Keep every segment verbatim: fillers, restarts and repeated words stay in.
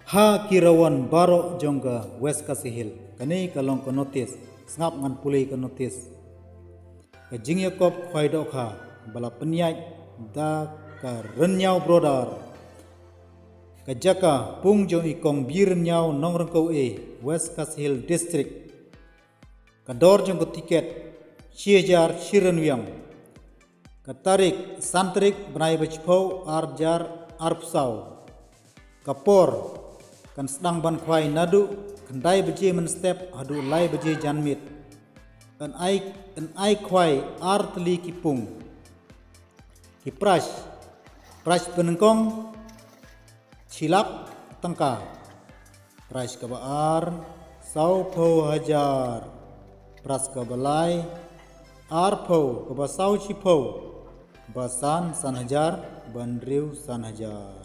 Ha ki rawon baroh jong ka West Khasi Hills, kane ka long ka notice, sngap ngan pule ka notice. Ka jingïakop khwai dohkha ba la pynïaid da ka Rynñiaw Brother. Ka jaka pung jong i Kong B. Rynñiaw, Nongrynkaw A, West Khasi Hills District. Ka dor jong ka tiket shi hajar shi rynwiang. Ka tarik san tarik bnai ba shiphew ar hajar arphew saw. Ka por kan sdang ban khwai naduh khyndai baje mynstep haduh lai baje janmiet. Kan ai kan ai khwai ar tylli ki pung. Ki prize, prize banyngkong shi lak tyngka. Prize kaba ar, sawphew hajar. Prize kaba lai, arphew, kaba saw shiphew. Ba san, san hajar, ba hynriew san hajar.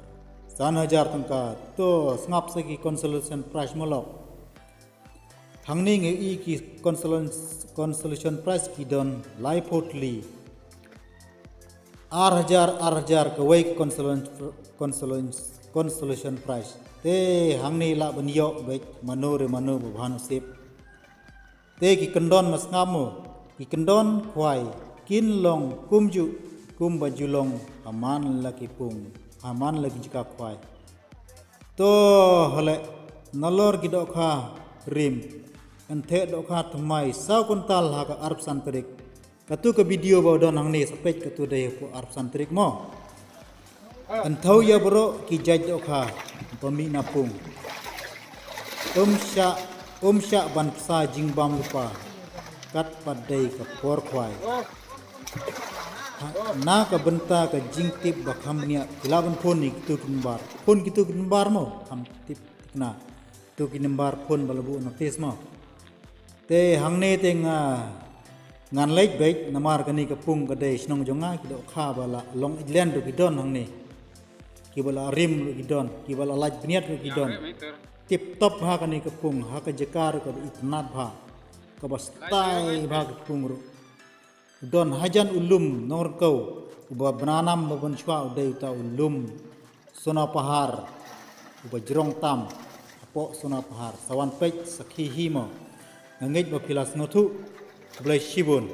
San hajar tyngka. To sngap sa ki consolation prize mo lok. Hangne ngi ïohi ki consolation, consolation prize ki don laiphew tylli. Ar hajar, ar hajar kawei ka consolation, consolation, consolation prize. Te hangne lah ban ïoh beit mano re mano ba bha nusip. Te ki kyndon, ma sngap mo, ki kyndon khwai kin long kumjuh kumba ju long ha man la ki pung, ha man la ki jaka khwai. To hale, nalor ki dohkha rim, entheh dohkha thymmai saw kuntal ha ka arphew san tarik. Katu ka video ba u don hangne, sa peit katu dei hapoh arphew san tarik mo. Enthau ïa baroh ki jait dohkha ba mih na pung. Um shah, um shah ban pynsa jingbam lypa kat pat dei ka por khwai. Ha, na ka bynta ka jingtip ba kham bniah, ki lah ban phone ïa kitu ki number. Phone kitu ki number mo, kham tip thikna. Tu ki number phone ba la buh notice mo. Te hangne te nga ngan leit beit namar kane ka pung ka dei shnong jong nga, ki dohkha ba la long ïaid lane ruh ki don hangne. Kiba la rim ruh ki don, kiba la lait bniat ruh ki don. Tip top ha kane ka pung, ha ka jaka ruh kaba itynnad bha, kaba style bha ka pung ruh. U don hajan u lum Nongrynkaw, uba bna nam ba ban shuwa u dei uta u lum Sonapahar, uba jrong tam hapoh Sonapahar. Sa wan peit sakhi hi mo. Nga ngeit ba phi la sngewthuh. Khublei shibun.